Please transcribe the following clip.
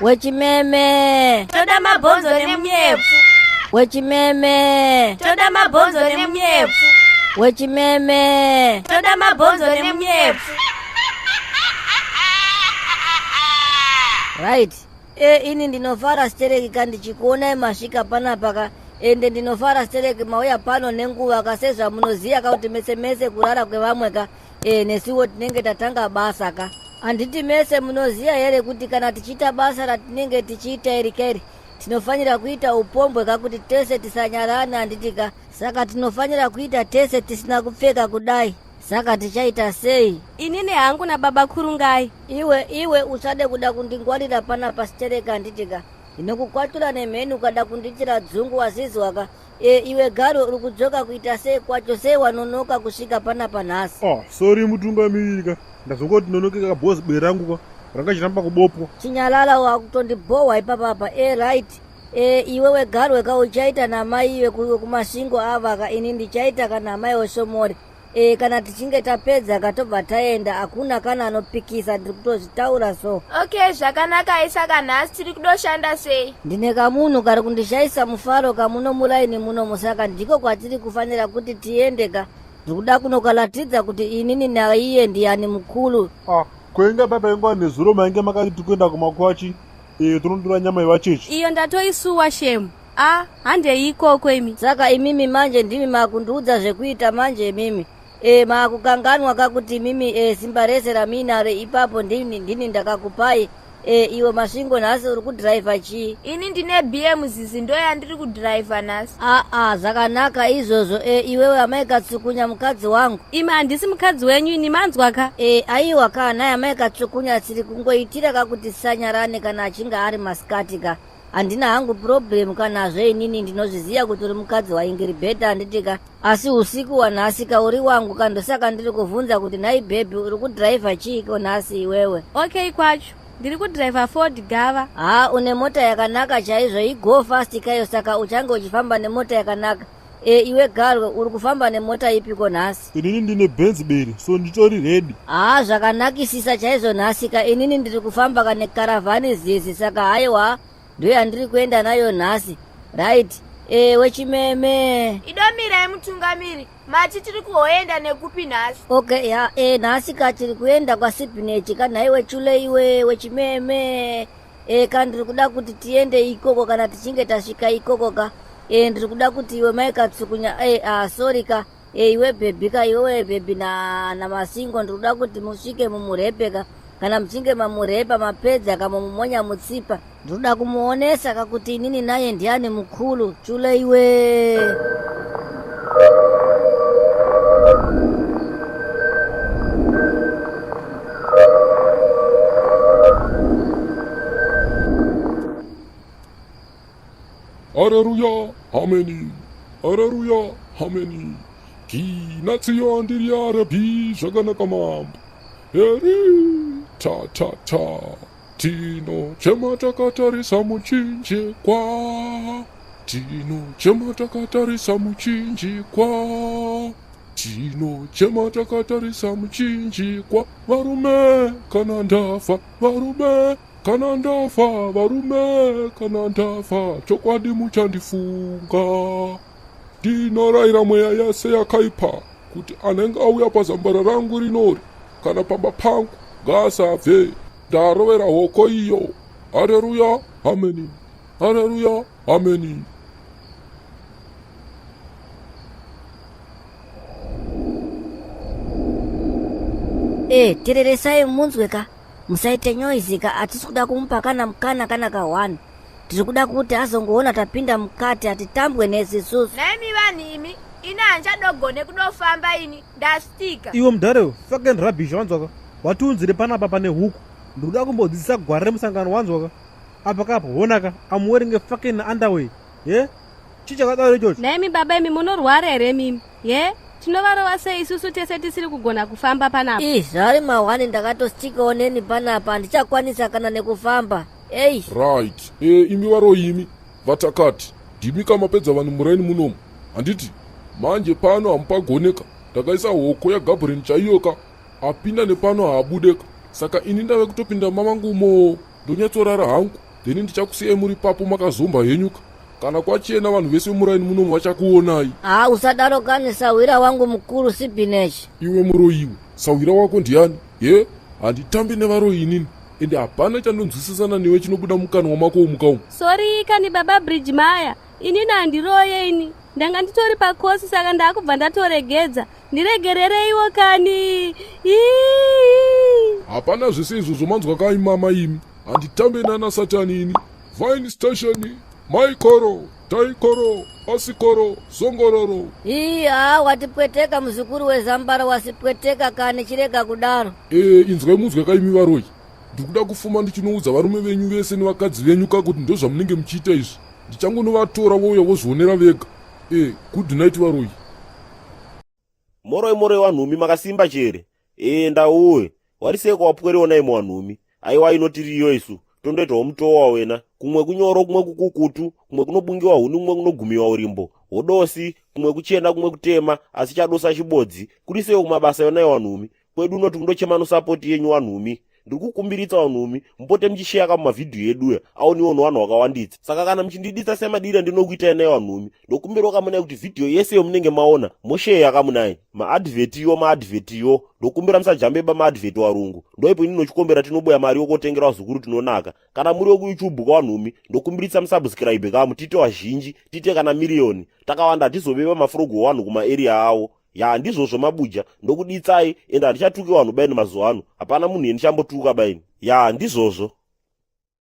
Wechimeme. Toda mabhonzo nemunyepfu. Wechimeme. Toda mabhonzo nemunyepfu. Wechimeme. Toda mabhonzo nemunyepfu. Right. E, ini ndinofara stereki ka ndichikuonai masvika panapa ka ende ndinofara stereki mauya pano nenguva ka sezvamunoziva ka kuti mese mese kurara kwevamwe ka e, nesuwo tinenge tatanga basa ka handiti mese munoziva here kuti kana tichiita basa ratinenge tichiita iri kairi tinofanira kuita upombwe ka kuti tese tisanyarana handiti ka saka tinofanira kuita tese tisina kupfeka kudai saka tichaita sei Inini hangu nababa Kurungai. Iwe iwe usade kuda kundingwarira panapa stereka handiti ka ndinokukwatura nemheni ukada kundiitira dzungu wazizwa ka e, iwe garo uri kudzoka kuita sei kwacho sei wanonoka kusvika panapa nhasi? Ah, sorry mutungamiriri ka ndazongoti nonokeka bhozi bere rangu ka ranga chiramba kubopwa. Chinyalala wakutondibhohwa ipapapa. E, right. E, iwe wegarwe ka uchaita namai iwe kumasvingo ava ka ini ndichaita kana amai weshomori. E, kana tichinge tapedza ka tobva taenda hakuna kana anopikisa ndiri kutozvitaura so. Okay, zvakanaka saka nhasi tiri kudoshanda sei? Ndine kamunhu kari kundishaisa mufaro kamuno muraini muno musaka ndiko kwatiri kufanira kuti tiende ka ndikuda kunokalatidza kuti inini naiye ndiyani mukuru. Ah, koinga papa ingwa nezuro mainge makati tikuenda kumakwachi e, tinondora nyama yevacheche. Iyo ndatoisuwa shemu. A, handei ikoko imi. Saka imimi manje ndimi makundiudza zvekuita manje imimi. E, makukanganwa kakuti imimi e, simba rese ramuinaro ipapo ndini, ndini ndakakupai. E, iwe Masvingo nhasi uri kudhiraivha chii? Ini ndine BM zizi ndo yandiri kudhiraivha nhasi. Aa, zvakanaka izvozvo. E, iwewe amai Katsukunya mukadzi wangu. Imi handisi mukadzi wenyu ini manzwa ka? E, aiwa ka nhai amai Katsukunya tiri kungoitira ka kuti tisanyarane kana achinge ari masikati ka. Handina hangu problem kanazvo inini ndinozviziva kuti uri mukadzi waIngiribheta handiti ka. Asi usiku hwanhasi ka uri wangu ka ndosaka ndiri kuvhunza kuti nhai bhebhi uri kudhiraivha chiiko nhasi iwewe? Okay kwacho. Ndiri kudhiraivha Ford Gava. Haa une mota yakanaka chaizvo igo fast kayo saka uchange uchifamba nemota yakanaka. E, iwe Garwe uri kufamba nemota ipiko nhasi? Inini ndine Benz beri so nditori ready. Haa zvakanakisisa chaizvo nhasi ka inini ndiri kufamba ka nekaravhani zizi saka haiwa ndoyandiri kuenda nayo nhasi. Right. E, wechimeme. Idomirai mutungamiri. Mati tiri kuhoenda nekupi nhasi? Okay, ya, e, nhasi ka tiri kuenda kwaSibhinechi ka nhaiwe chule iwe wechimeme. E, ka ndiri kuda kuti tiende ikoko kana tichinge tasvika ikoko ka. E, ndiri kuda kuti iwe mai Katsukunya, e, ah, sorry ka. E, iwe bhebhi ka, iwewe bhebhi na, na Masingo ndiri kuda kuti musvike mumurepe ka. Kana muchinge mamurepa mapedza ka mumumonya mutsipa. Ndinoda kumuonesa ka kuti inini naye ndiani mukuru. Chule iwe. Areruya, ameni. Areruya, ameni. Ginatsiyo andiri arepi zvakanaka mambo. Eri ta ta ta. Tino chema takatarisa muchinjikwa. Tino chema takatarisa muchinjikwa. Tino chema takatarisa muchinjikwa. Varume kana ndafa, varume kana ndafa, varume kana ndafa, chokwadi muchandifunga. Ndinoraira mweya yese yakaipa kuti anenge auya pazambara rangu rinori kana pamba pangu ngaasabve. Ndarovera hoko iyo. Hareruya, ameni. Hareruya, ameni. E, tereresai munzwe ka musaite noise ka hatisi kuda kumupa kana mukana kana ka1 tiri kuda kuti azongoona tapinda mukati hatitambwe nesi isusu. Nhaimi vanhu imi ini handichadogone kudofamba ini ndastika. Iwe mudhare fucking rubbish wanzwa ka watiunzire panapa pane huku ndikuda kumbodzidzisa gwara remusangano wanzwa ka apa kapo hona ka I'm wearing a fucking underwear ye chii chakadaro ichocho? Nhaimi baba imi munorwara here mimi ye tinovarova sei isusu tese tisiri kugona kufamba panapa? Ih, zvari mahwani ndakatostikawo neni panapa handichakwanisa kana nekufamba. Ei. Right. E, imi varoyi imi vatakati ndimi kamapedza vanhu muraini munomu handiti manje pano hamupagoneka ndakaisa hoko yaGabriel chaiyo ka apinda nepano haabudeka saka ini ndave kutopinda mamangumo ndonyatsorara hangu. Then ndichakusiyai muri papo makazomba henyuka. Kana kwachena vanhu vese muraini munomu vachakuonai. Haa usadaro kani sahwira wangu mukuru sipinach. Iwe muroyi iwe, sahwira wako ndiani? Ye? Handitambi nevaroyi inini. Ende hapana chandonzwisisana newe chinobuda mukanwa mako umu kaumu. Sorry kani baba Bridge Maya. Inini handiroye ini. Ndanga nditori pakosi saka ndakubva ndatoregedza. Ndiregerereiwo kani. Ii. Hapana zvese izvozvo manzwa kai mama imi. Handitambe nana satani ini. Vine station, maikoro, taikoro, asikoro, zongororo. Ii haa watipweteka muzukuru wezambara wasipweteka kani chirega kudaro. Ee inzwai munzwe kaimi varoyi. Ndikuda kufuma ndichinoudza varume venyu vese nevakadzi venyu ka kuti ndozvamunenge muchiita izvi. Ndichangonovatora vouya vozvionera vega. Ee good night varoyi. Moroi moroi wanhumi makasimba chere ee ndauwe wariseko wapwere onai muwanhumi aiwa inotiriyo isu tondoitawo mutowa wena kumwe kunyoro kumwe kukukutu kumwe kunobungiwa huni kumwe kunogumiwa urimbo hodosi kumwe kuchena kumwe kutema asi chadosa chibodzi kurisewo kumabasa yonai wanhumi kwedu unoti kundochema nosapoti yenyu wanhumi ndiri kukumbiritsa vanhumi mupote muchisheya ka mumavhidhiyo eduya aoniwo nevanhu vakawanditsa saka kana muchindiditsa semadira ndinokuitai naye vanhumi ndokumbirawo kamunai kuti vhidhiyo yese yomunenge maona mosheya kamunai maadvhetiyo maadvhetiyo ndokumbira musajambeba maadvheti warungu ndoipo ini nochikombera tinoboya mari yokotengera vazukuru tinonaka kana muri wekuyoutube kawanhumi ndokumbiritsa musubscribe kamu tiite vazhinji tiite kana miriyoni takawanda hatizobeba mafrogo wanhu kumaeriya awo ya ndizvozvo mabuja ndokuditsai ende handichatuki vanhu baini mazuva ano hapana munhu yendichambotuka baini ya ndizvozvo.